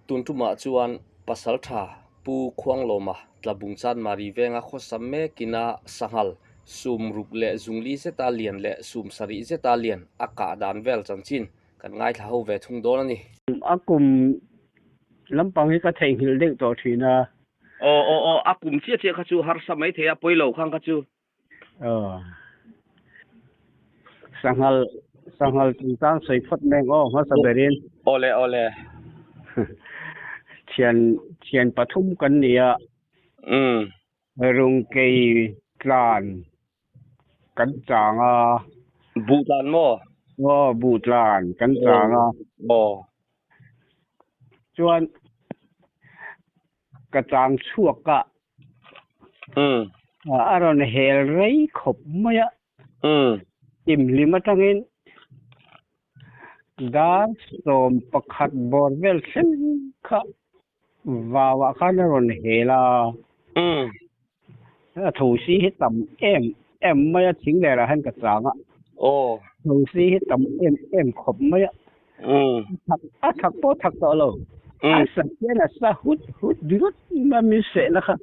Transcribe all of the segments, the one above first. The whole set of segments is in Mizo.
Tun tumah chuan Pasaltha Pu Khuanglawma Tlabung Chanmari venga khawsa mekina sanghal sum ruk leh zungli zeta lian leh sum sarih zeta lian a kah dan vel chanchin kan ngaithla ho ve thung dawn a ni. A kum lampang hi ka theihnghilh deuh tawh thin a. Aw aw aw, a kum chiah chiah kha chu harsa mai thei a, pawi lo khang kha chu. Aw. Sanghal sanghal chungchang sawi phawt mek aw hmasa berin. Awle awle. Thian thian pathum kan ni a. Umm. Rungkei tlan kan chang a. Buh tlan maw? Aw buh tlan kan chang a. Aw. Chuan ka chang chhuak a. A rawn hel rei khawp mai a. Imhlim atangin dar 11 bawr vel thleng kha vauah khan a rawn hel a. A thosi hi tam em em mai a, thing lerah hian ka chang a. Thosi hi tam em em khawp mai a. A thak pawh thak tawh lo. A sa hian a sa hut hut ringawt mai a min sehna kha.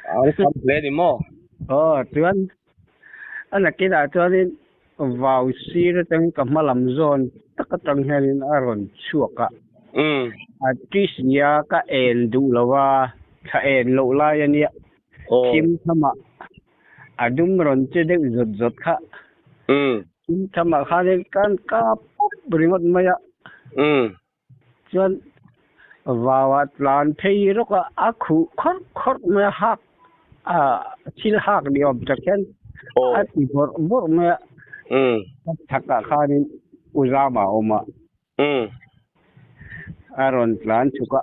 A tam hle ni maw? Aw chuan a nakinah chuanin vau sir atangin ka hma lam zawn tak atang hianin a rawn chhuak a. A tisi a ka en duh lo a, thla en loh lai a nia. Thim thamah a dum rawn che deuh zawt zawt kha. Thim thamah khanin kan kap pawp ringawt mai a. Chuan vauah tlan phei rawk a, a khuh khawrh khawrh mai a, hak thil hak ni awm tak hian a ti bawrh bawrh mai a. Ka chhakah khanin u Zama a awm a. A rawn tlan chhuk a,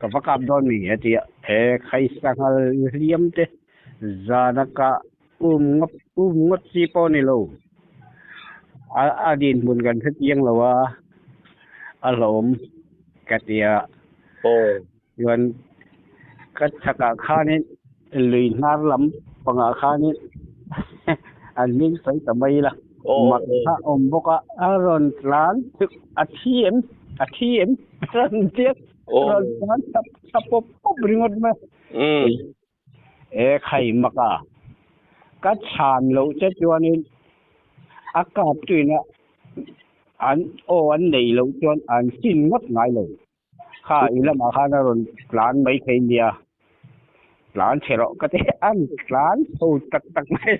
ka va kap dawn mi a ti a, he khai sanghal hliam te zana ka um ngawt um ngawt chi pawh a ni lo. A a dinhmun kan hre chiang lo a, a hlawm ka ti a. Chuan ka chhakah khanin lui hnar lam pangah khanin an hming sawi ta mai ila. Mak kha a awm bawk a, a rawn tlan chuk a thi em a thi em a rawn tiak a rawn tlan chap chap pawp pawp ringawt mai. E khai mak a, ka chhan loh che chuanin a kap tuina an aw an neih loh chuan an fin ngawt ngai lo. Kha i lamah khan a rawn tlan mai thei nia, tlan chhe rawh ka ti a ni tlan chho tak tak mai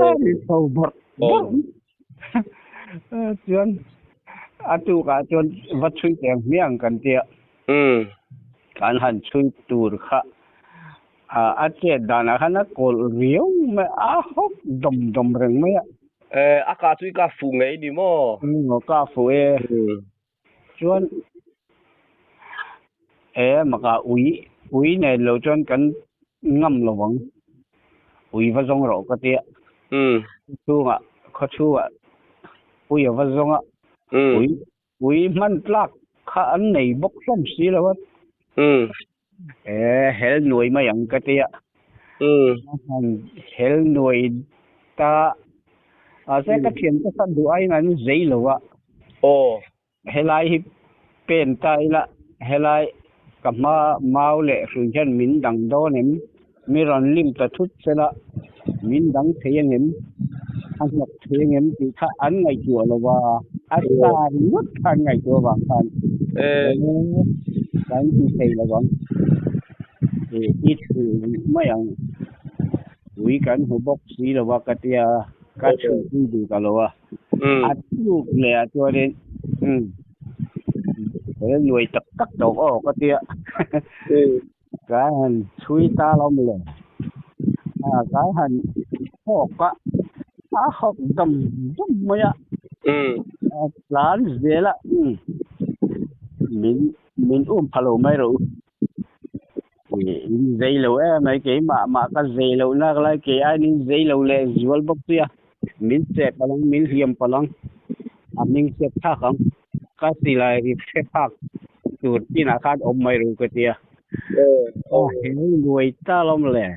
a ni chho bawrh bawrh chuan a tukah chuan va chhui teng hmiang kan tia kan han chhui tur kha a chet danah khan a kawlh riau mai a hawp dawm dawm reng mai a. A kah chu i kah fuh ngei ni maw? Ka fuh e. Chuan e maka ui ui nen lo chuan kan ngam lo ang ui va zawng rawh ka tia chhungah khaw chhungah ui a va zawng a ui ui hman tlak kha an nei bawk hlawm si lo a e hel nuai mai ang ka tia hel nuai ta mahse ka thiante kha duh aiin an zei lo a helai hi pen ta ila helai ka hma mau leh hrui hian min dang dawn em mi rawn lim ta thut sela min dang thei angem a hnawk thei angem tih kha an ngaihtuah lo a a sa ringawt kha an ngaihtuah avang khan kan ti thei lo ang i thu mai ang ui kan hmu bawk si lo a ka tia ka chhuh pui duh ta lo a a tluk leh ah chuanin umm he nuai tak tak tawh aw ka tia ka han chhui ta lo maw le a ka han hawk a a hawk dam dam mai a a tlan zel a umm min min um pha lo mai rawh u. In zei lo em mai keimah mah ka zei loh nak lai kei aiin in zei lo leh zual bawk sia min chep palang min hliam palang a hming chhiat thlak ang ka silai ri hre phak tur chinah khan awm mai ru ka tia aw he nuai ta lawm le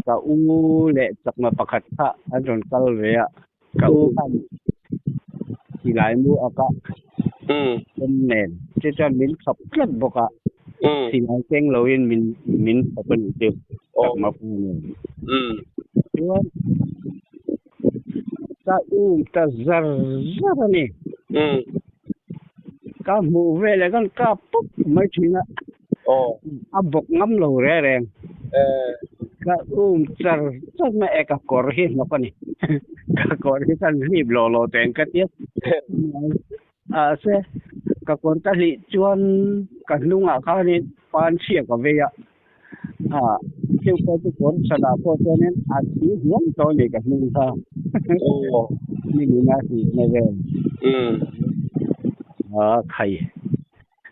ka u leh chakma pakhat kha an rawn kal ve a ka u khan silai mu a kah. Chem nen chu chuan min khap tlat bawk a, silai keng loin min min khap a nih chu chakma pa nen. Chuan ka um ta zar zar a ni. Ka hmuh veleh khan kap pawp mai thin a, a bawk ngam lo reng reng. Ka um char char mai e ka kawr hi hnawk a ni. Ka kawr hi khan hlip lawh lawh teng ka tia. Mahse ka kawr ka hlih chuan ka hnungah khanin pan chhia ka vei a, ah chu pawh chu kawr chhanah pawh chuanin a thi hnuang tawh a ni ka hnung kha. Nimin a hlihna vel. Ah khai.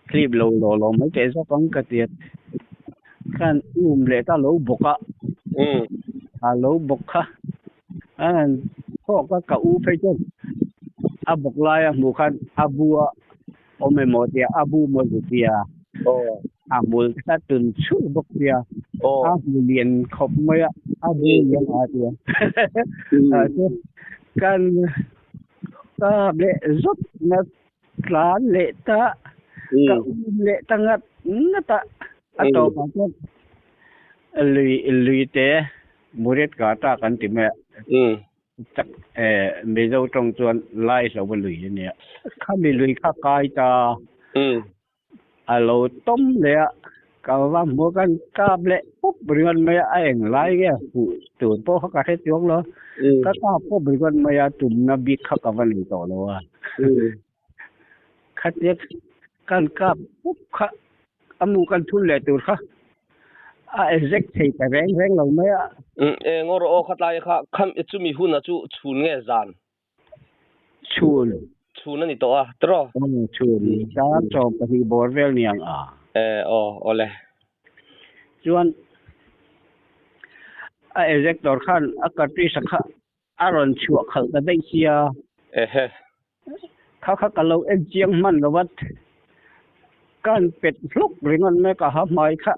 Hlip lo lawh lawh mai teh zawk ang ka ti a. Khan um leh ta lo bawk a. A lo bawk kha. A han thawk a, ka u phei chuan a bawk laia hmuh khan a bu a awm emaw tia a bu maw zu tia a hmul kha tun chhur bawk sia a hmu lian khawp mai a, a bu lian a tia. Kan kap leh zawt na tlan leh ta, ka um leh ta ngat ngat a, a tawpah chuan lui lui te Muret ka ta kan ti mai a, chak Mizo tawng chuan lai hlo a lui a nia. Khami lui kha kai ta a lo tawm leh a, ka va hmu khan kap leh pup ringawt mai a, a eng lai nge huh tur pawh kha ka hre chuang lo, ka kap pup ringawt mai a, tumna bik kha ka va nei tawh lo a. Khatia kan kap pup kha a mu kan thun leh tur kha a exact thei ta reng reng lo mai a. Eng aw rawh aw khatlai kha kham chumi huna chu chhun nge zan? Chhun. Chhun a ni tawh a tiraw? Aw chhun tar chawm pahnih bawr vel niang a. E aw awle. Chuan a ejector khan a cartridge kha a rawn chhuah khalh ta daih sia. Ehe. Kha kha ka lo en chiang hman lo a, ka han pet hlawk ringawt mai ka ha hmai kha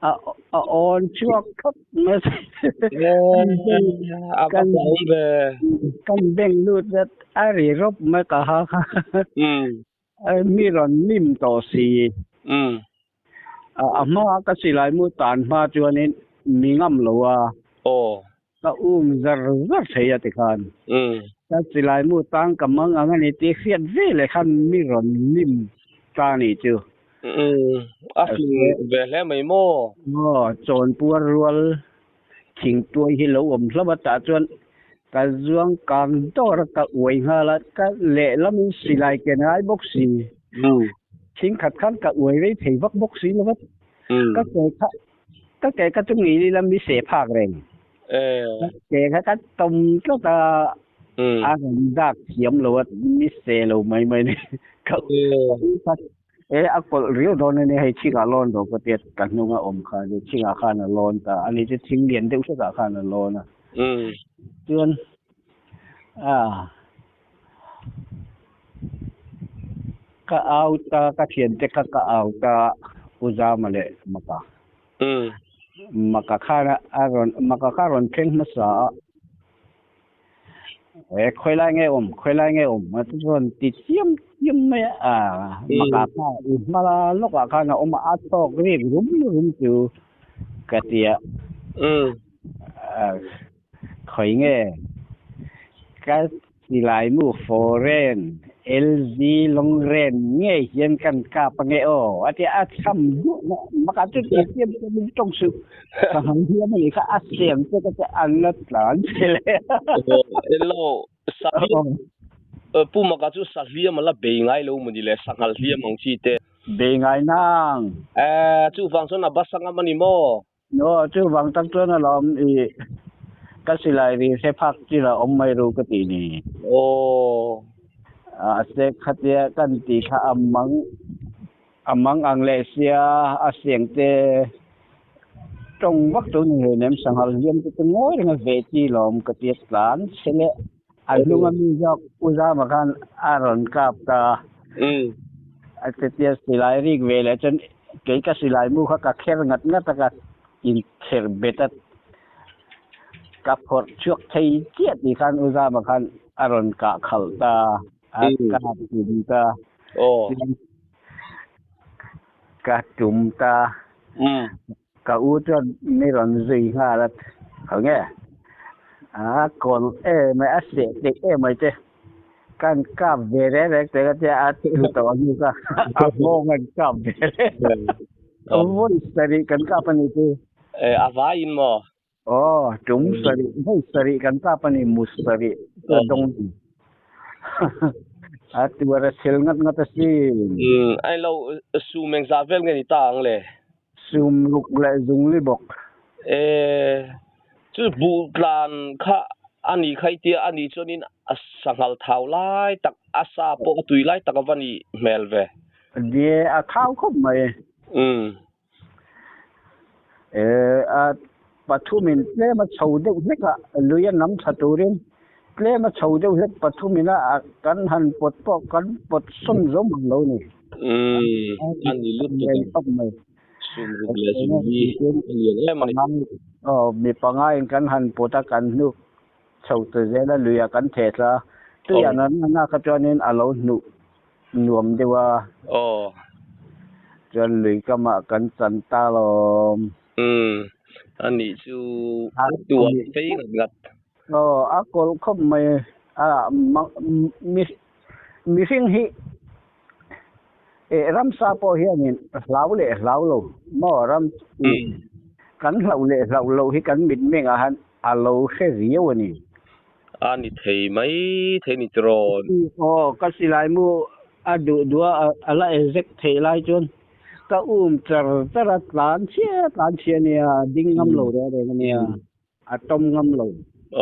a a awn chhuak khawp mai. A va hlauhawm ve. Kan beng lut zet a ri rawp mai ka ha kha. Mi rawn lim tawh si. A hma ka silai mu tan hma chuanin mi ngam lo a. Ka um zar zar thei a tikhan. Ka silai mu tang ka mang ang a ni tih hriat ve leh khan mi rawn lim ta nih chu. A fing ve hle mai maw? Aw, chawnpuar rual thingtuai hi lo awm hlauh a tah chuan ka zuang kang dawr a ka uai nghal a, ka lehlamin silai ke ngai bawk si. Thing khat khan ka uai rei thei vak bawk si lo va, ka ke kha ka ke kha chu ngil ila mi seh phak reng. Ka ke kha ka tawm tlat a, a rawn dak thiam lo a, mi seh lo mai mai ni. Ka E a kawlh riau dawn a ni, hei chhingah lawn rawh ka tia ka hnunga awm kha a ni, chhingah khan a lawn ta a ni chu thing lian deuh hlekah khan a lawn a. Chuan a ka au ta ka thiante kha ka au ta U Zama leh Maka. Maka khan a rawn Maka kha a rawn thleng hmasa a. E khawilai nge awm khawilai nge awm a ti chuan ti chiam chiam mai a maka kha i hma lawkah khan a awm a a tawk rik rum rum chu ka ti a khawi nge ka silai mu foreign LZ Longren ngei hian kan kap ange aw a ti a, a chham duah mai a, maka chu ti chiam chiam in tawng suh ka hang hiam a nih kha a siam che ka che an la tlan che le. Hello sahliam pu maka chu sahliam a la bei ngai lo maw ni le sanghal hliam ang chi te. Bei ngai nang. Eh chuvang chuan a basa ngam a ni maw? Aw, chuvang tak chuan alawm i ka silai ri hre phak chi la awm mai ru ka tih ni. Aw. A se khatia kan tih kha a mang a mang ang leh sia a siang te tawng vak chu ni hlei nem sanghal hliam te chu ngawi reng a ve chi lawm ka tia tlan che leh a hnung a mi zawk U Zama khan a rawn kap ta a chutia silai rik ve leh chuan kei ka silai mu kha ka kher ngat ngat a ka inkher bet a ka phawrh chhuak thei chiah tih khan U Zama khan a rawn kah khalh ta a kap tum ta. Aw. Ka tum ta. Umm. Ka u chuan mi rawn zui nghal a, Khawnge? A kawl em mai, a seh tek em mai che. Kan kap ve reng reng teh ka tia, a tlu tawh ang hi ka a nghawng an kap ve reng. Vawi sarih kan kap a nih chu. E, a vaiin maw? Aw, tum sarih, vawi sarih kan kap a ni, mu sarih chu a dawng a ni. A tuar a chhel ngat ngat asin. Umm, a lo sum engzah vel nge ni ta ang le? Sum ruk leh zungli bawk. E, chu buh tlan kha a ni kha i tia, a nih chuanin a sanghal thau lai tak, a sa pawh a tui lai tak a va nih hmel ve. Nie, a thau khawp mai. Umm. E, a pathumin tlem a chho deuh hlek a, lui a nam tha turin tlem a chho deuh hlek pathumin a kan han pawt pawh kan pawt sawn zawm ang lo ni. Umm, a ni lutuk ang. Khawp mai. Sum ruk leh zum hi a lian em a ni. Aw, mi pangaiin kan han pawt a, kan hnuk chho ta zel a, luiah kan theh tla a, tuiah nana kha chuanin a lo hnuh nuam deuh a. Aw. Chuan lui kamah kan chan ta lawm. Umm, a nih chu a tuah phei ngat ngat. Aw, a kawlh khawp mai a, mihring hi eh ramsa pawh hianin hlau leh hlau lo maw ram kan hlauh leh hlauh loh hi kan mitmengah han a lo hre riau a ni. A ni thei mai thei ni tirawn. Aw, ka silai mu a duh duh a, a la ezek theih lai chuan ka um char char a, tlan chhia tlan chhia a nia, a ding ngam lo reng reng a nia, a tawm ngam lo.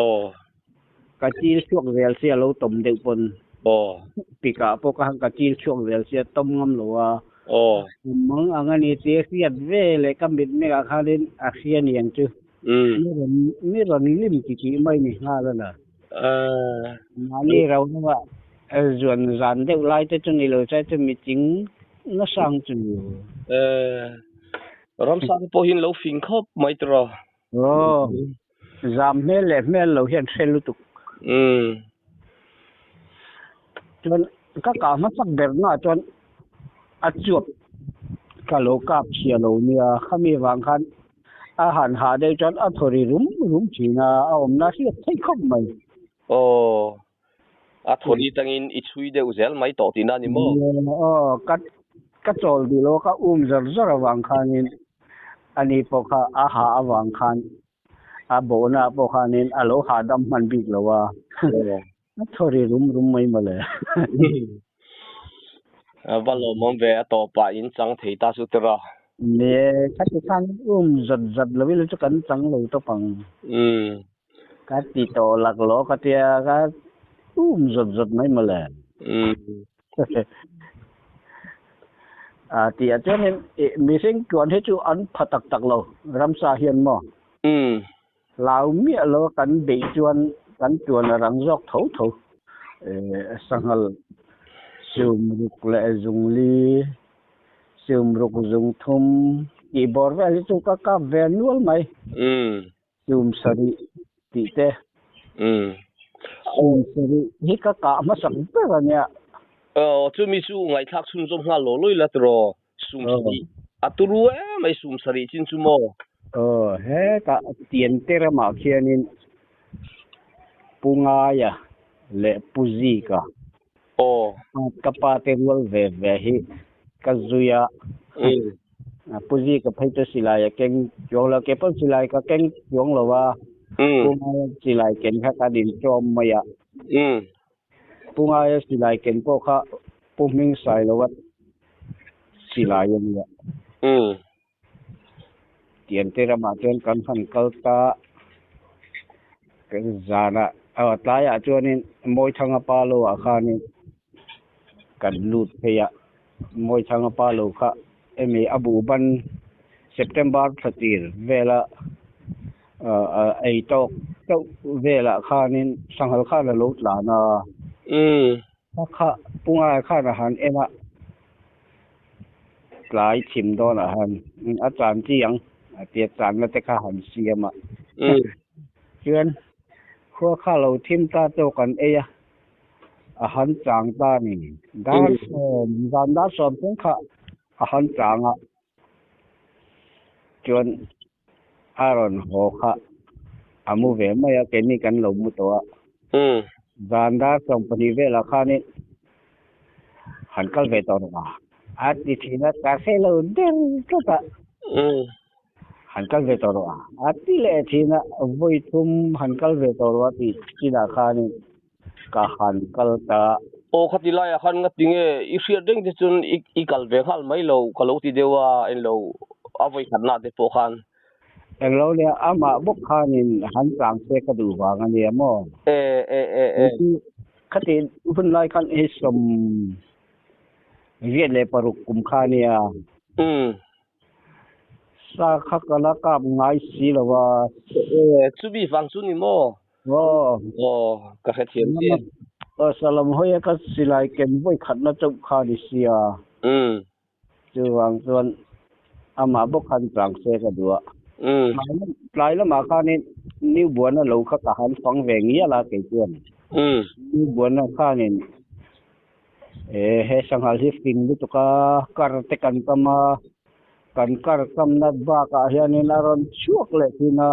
Aw. Ka chil chhuak zel sia lo tawm deuh pawn. Aw. Pikah pawh ka han ka chil chhuak zel sia tawm ngam lo a. Aw. Mang ang a ni tia hriat ve leh ka mitmengah khanin a hria niang chu. Umm. Mi rawn mi rawn lim ti tih mai ni nghal a la. Ahh. Mahni ro deuh a zuan zan deuh lai te chu ni lo chai chu miching nasang chu ni. Ehh. Ramsa te pawh hi an lo fing khawp mai tiraw. Aw. Zam hmel leh hmel lo hian hre lutuk. Umm. Chuan ka kah hmasak ber naah chuan a chuap ka lo kap chhia lo nia, khami vang khan A han hah deuh chuan a thaw ri rum rum thin a, a awmna hriat theih khawp mai. Aw, a thaw ri tangin i chhui deuh zel mai tawh tihna a ni maw? Aw, ka ka chawl duh lo a, ka um zawr zawr avang khanin ani pawh kha a hah avang khan a bawhna pawh khanin a lo hahdam hman bik lo a. A thaw ri rum rum mai mawle. A va lawmawm ve, a tawpah in chang thei ta chu tira. Nie, khati khan um zat zat lo ila chu kan chang lo tawp ang. Umm. Ka ti tawh lak law ka tia ka um zat zat mai mawle. Umm. A tih ah chuanin mihring tuan hi chu an pha tak tak lo ramsa hian maw? Umm. Hlau miah lo kan beih chuan kan tuan a rang zawk tho tho. Sanghal sum ruk leh zungli, sum ruk zung thum tih bawr vel hi chu ka kap ve nual mai. Sum sarih tih te. Sum sarih hi ka kah hmasak ber a nia. Aw, chumi chu ngaihthlak chhunzawm nghal law law ila tiraw? Sum sarih a turu em mai sum sarih chin chu maw? Aw, hetah Tiante ramah khianin Pu Ngaia leh Pu Zika Aw. Ka pa te rual ve ve hi ka zui a. Pu Zika phei chu silai a keng chuang lo, kei pawh silai ka keng chuang lo a. Pu Ngaia silai ken kha kan inṭawm mai a. Pu Ngaia silai ken pawh kha Pu Hming Sailoa silai a nia. Tiante ramah chuan kan han kal ta zanah aw tlaiah chuanin Mawithanga pa lo ah khanin kan lut phei a, Mawithanga pa lo kha emi a buhban September thla tir vela Ei tawk chauh velah khanin sanghal khan a lo tlan a. A kha pungai khan a han en a, tlai chhim dawnah han a chan chi ang a tia channa te kha han siam a. Chuan khua kha lo thim ta tawk an ei a. A han chang ta a ni. Dar sawm, zan dar sawm thleng kha a han chang a, chuan a rawn haw kha a mu ve mai a, keini kan lo mu tawh a. Zan dar 12 velah khanin han kal ve tawh rawh a, a ti thin a, ka hre lo der tlat a. Han kal ve tawh rawh a, a ti leh thin a, vawi thum han kal ve tawh rawh a tih chinah khanin ka han kal ta. Aw khati laiah khan nga tinge i hriat reng te chuan i kal ve nghal mai lo ka lo ti deuh a, englo a vawi khatna te pawh khan. Englo nia amah bawk khanin han tlang se ka duh vang a nia maw? E e e e. Khati hun lai khan hi 86 kum kha a nia. Sa kha ka la kap ngai si lo a. E, chumi vang chu ni maw? Aw. Aw, ka hrethiam che. Aw, salam hawi a ka silai ken vawi khatna chauh kha ni sia. Chuvang chuan amah bawk khan tlang se ka duh a. Tlai lamah khanin New Buana lo kha ka han fang ve ngial a kei chuan. New Buana khanin E he sanghal hi fing lutuk a, kar te kan kam a, kan kar kamna bakah hianin a rawn chhuak leh thin a,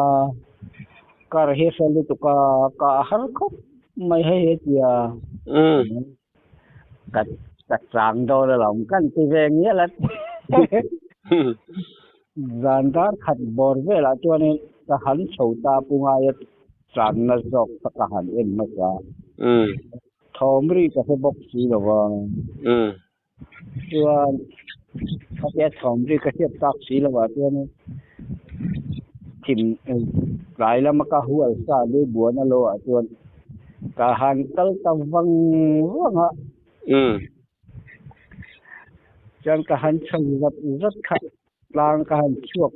kar hi hre lutuk a, ka har khawp mai hei he tia ka ka chang dawn alawm kan ti ve ngial a zan dar khat bawr velah chuanin ka han chho ta pungaia channa zawk kha ka han en hmasa. Thawm ri ka hre bawk si lo va. Chuan khatia thawm ri ka hriat tak si lo ah chuan thim tlai lama ka hual sa lu buan a lo ah chuan ka han kal ta vang vang a. Chuan ka han chho zat zat kha tlang ka han chhuak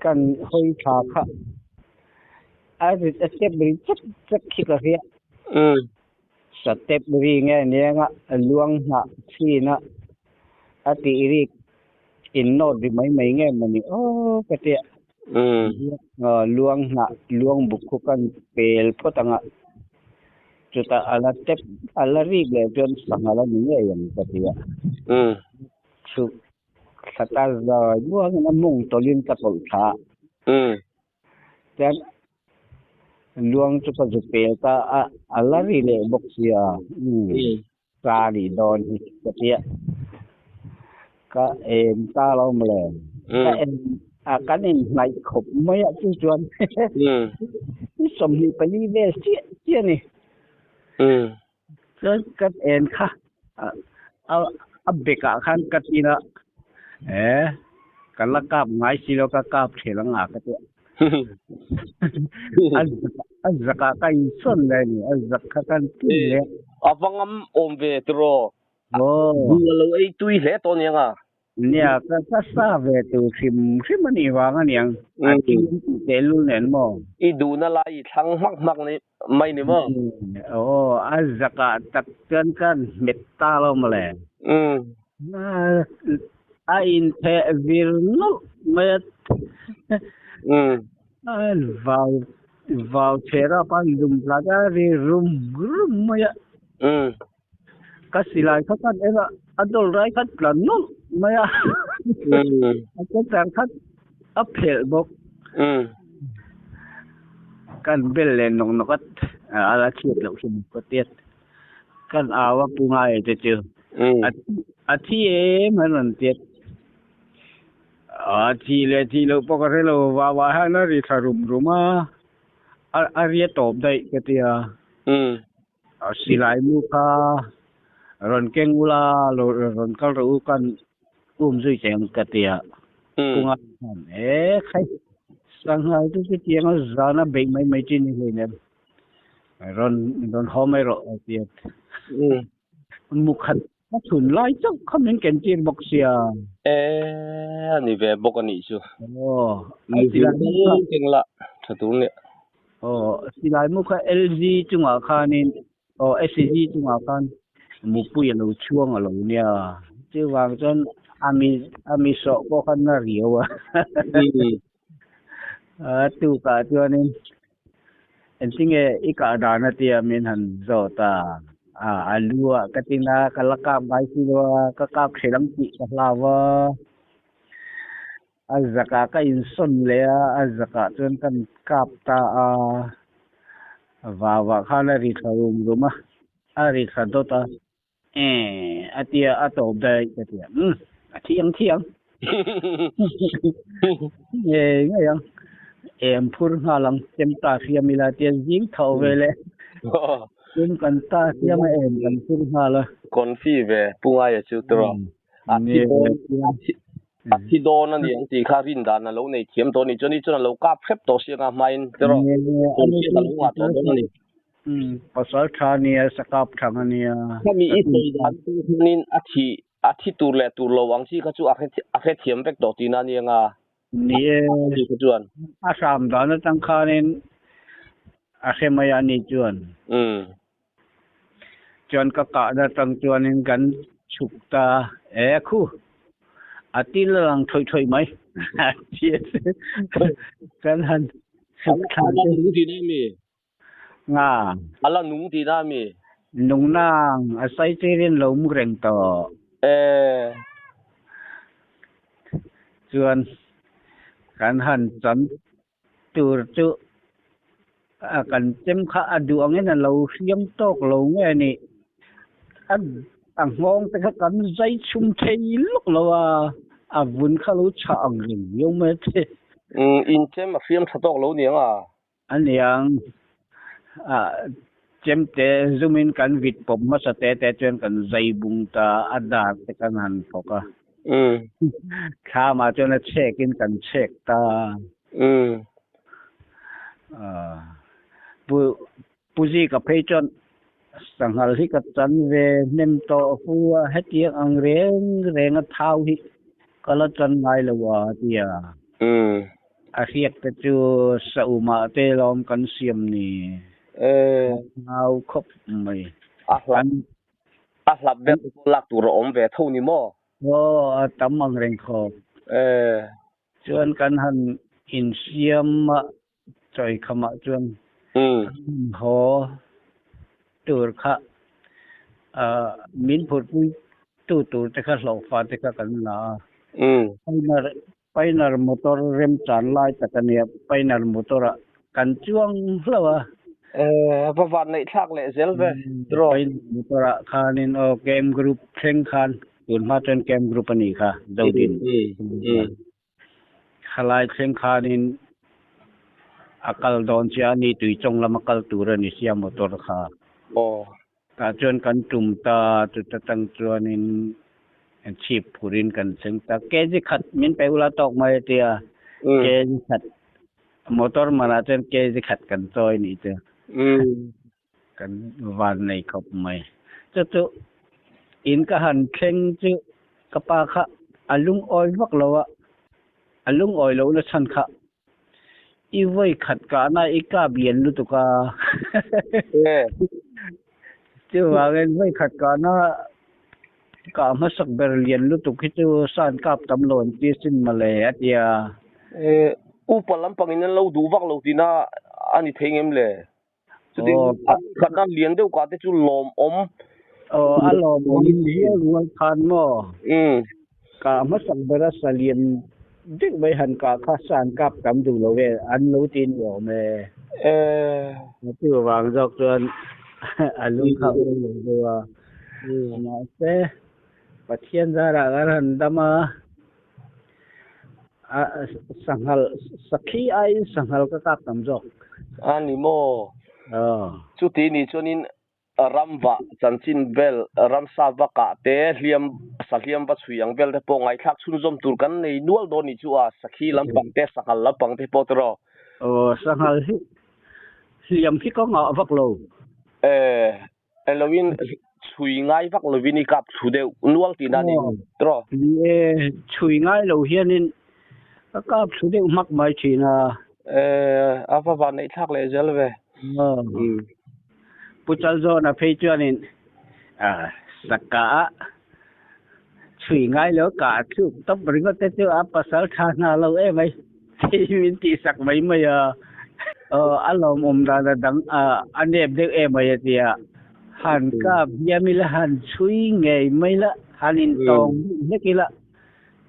kan hawi thla kha a ri a step ri chek chek khi ka hria step ri nge nia a luang hnah chhin a a tih ri in nawt ri mai mai nge mawni aw ka tia luang hnah luang buk khu kan pel phawt ang a chutah a la step a la rik leh chuan sangha la ni ngei ang ka tia chhuk Thla ta zawi muangin a mawng tawlhin ka tawlh thla a. Chuan luang chu ka zu pel ta a, a la ri leh bawk sia. Ka nih dawn hi ka tia. Ka en ta lo mawle. Ka en a kan inhnaih khawp mai a chu chuan 24 vel chiah chiah a ni. Chuan ka en kha a bekah khan ka tin a, e ka la kap ngai si lo ka kap thel ang a ka ti a. A zakah ka insawn le a ni, a zak kha kan tin le. A va ngam awm ve tiraw? Buh a lo ei tui hle tawh aniang a. Nia, ka ka sa ve tur hrim hrim a nih vang a niang. A thil in tih tehlul nen maw? I duhna lai i thlang hmak hmak ni mai ni maw? Aw, a zakah tak chuan ka hmet ta lo mawle. A intheh vir nawlh mai a. Vau vau chhera pa lum tlat a ri rum rum mai a. Ka silai kha kan en a, a dawl rai kha tla nawlh mai a, a chechar kha a phelh bawk. Kan bel leh nawk nawk a, a la chhiat loh hrim ka tiat. Kan au a pu ngai te chu, a thi em an rawn tiat. A thi leh thi loh pawh ka hre lo, vah vah hian a ri thla rum rum a, a ria tawp daih ka tia. Silai mu kha rawn keng ula, rawn kal rawh u kan um zui che ang ka ti a. Punga khan e khai sanghal chu chutiang a zan a beih mai mai chi ni hleinem rawn rawn haw mai rawh a ti a. Mu khat a chhun lai chauh kha min ken tir bawk sia. E a ni ve bawk a nih chu. Aw a silai mu kha. Keng la tha tur nia. Aw silai mu kha LG chungah khanin aw SG chungah khan mupui a lo chhuang a lo nia. Chuvang chuan a mi a mi sawh pawh khan a riau a. A tukah chuanin. Engtinge i kah dan a tia min han zawt a, a a lu ah ka tin a, ka la kap ngai si lo a, ka kap hreh ang tih ka hlau a, a zakah ka insawn leh a, a zakah chuan ka kap ta a, vau ah khan a ri thla rum rum a, a ri thla dawt a. E a tia a tawp daih ka tia umm a thiang thiang nge ngei ang em phur nghal ang chem ta hriam ila tia zing tho ve le chem kan ta hriam a em kan phur nghal a. Confi ve pu ngaia chu tawh a thi dawn a thi dawn a ni ang tih kha rin dan a lo nei thiam tawh a ni chuan ni chuan a lo kap hrep tawh si anga hmain tawh confi a lo ngah tawh dawn a ni. Umm pasal tha a nia, sakap thang a nia. Khami i sawi dan chu hianin a thi a thi tur leh tur lo ang chi kha chu a hre a hrethiam vek tawh tihna a ni anga. Ni e. Ani kha chuan. A hram dan atang khanin a hre mai a ni chuan. Umm. Chuan ka kahna atang chuanin kan chhuk ta e khu. A til a lang thawih thawih mai. Kan han chhuk thla A la nung tihna a mi? Nga. A la nung tihna a mi? Nung nang, a sai chirin lo mu reng tawh. E. Chuan kan han chan tur chu a kan chem kha a duh angin a lo hriam tawk lo nge ni. A a nghawng te kha kan zai chhum thei lawk lo a, a vun kha lo chhah ang reng viau mai a che. Umm, in chem a hriam tha tawk lo niang a. A niang, chemte zumin kan vit pawp hmasa te te chuan kan zai bung ta a dar te kan han thawk a. Thlamah chuan a chhekin kan chhek ta. Pu Puzika phei chuan sanghal hi ka chan ve hnem tawh fu a, hetiang ang reng reng a thau hi ka la chan ngai lo a ti a. A hriat te chu saumah te lawm kan siam ni. Ngau khawp mai. A hlap a hlap vel te pawh lak tur a awm ve tho ni maw? Aw a tam ang reng khawp. Chuan kan han insiam a chawikhamah chuan kan haw tur kha min phurhpui tu tur te kha hlawhfa te kha kan la a. Pioneer motor remchan lai tak a nia, Pioneer motor ah kan chuang hlauh a. Eh, va van neih thlak leh zel ve, tiraw? Pioneer motor ah khanin aw Camp Group thleng khan, tun hma chuan Camp Group a nih kha, Zodin. Khalai thleng khanin a kal dawn chiah a ni, Tuichawng lama kal tur a ni sia motor kha. Aw. Tah chuan kan tum ta, chuta tang chuanin chhip phurin kan thleng ta. Kg khat min pe ula tawk mai a tia, kg khat motor manah chuan kg khat kan chawi nih chu. Kan van nei khawp mai. Chu chu in ka han thleng chu ka pa kha a lungawi vak lo a, a lungawi lohna chhan kha I vawi khat kahna i kap lian lutuk a. Chuvangin vawi khat kahna kah hmasak ber lian lutuk hi chu san kap tam lo an ti sin mawle a ti a. Upa lampangin an lo duh vak lo tihna a ni thei ngem le? Chutin a khatna lian deuh kah te chu lawmawm. Aw a lawmawm viau rual khan maw? Kah hmasak bera sa lian deuh mai han kah kha sa an kap tam duh lo e, an lo ti ni awm e. Chuvang zawk chuan a lung kha ur lo deuh a. Mahse Pathian zarah kan han dam a. A sanghal sakhi aiin sanghal ka kap tam zawk. A ni maw? Aw. Chuti ni chuanin ramva chanchin vel, ramsa va kah te, hliam sahliam va chhui ang vel te pawh ngaihthlak chhunzawm tur kan nei nual dawn ni chu a, sakhi lampang te, sanghal lampang te pawh tiraw? Aw, sanghal hi hliam hi ka ngah vak lo. E. Eloin chhui ngai vak lovin i kap thlu deuh nual tihna a ni tiraw? Ni e, chhui ngai lo hianin ka kap thlu deuh hmak mai thin a. E, a va van neih thlak leh zel ve. Pu Chalzawna phei chuanin saka a chhui ngai lo kah thluk tawp ringawt te chu a pasal tha hna lo em ai, hei min tihsak mai mai a. A lawmawm dan a dang a nep deuh em mai a tia. Han kap hiam ila, han chhui ngei mai la, han intawng hlek ila,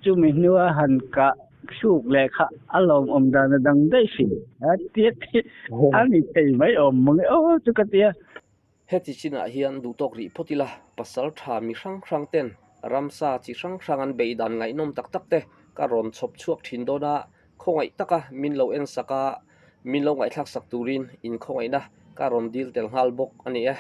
chumi hnua han kah thluk leh kha a lawmawm dan a dang daih si a tia a ni thei mai awm mange aw chu ka tia. Heti chinah hian duhtawk rih phawt ila, pasal tha mi hrang hrang ten ramsa chi hrang hrang an beih dan ngaihnawm tak tak te ka rawn chhawp chhuak thin dawn a, khawngaih taka min lo en sak a, min lo ngaihthlak sak turin inkhawngaihna ka rawn dil tel nghal bawk a ni e.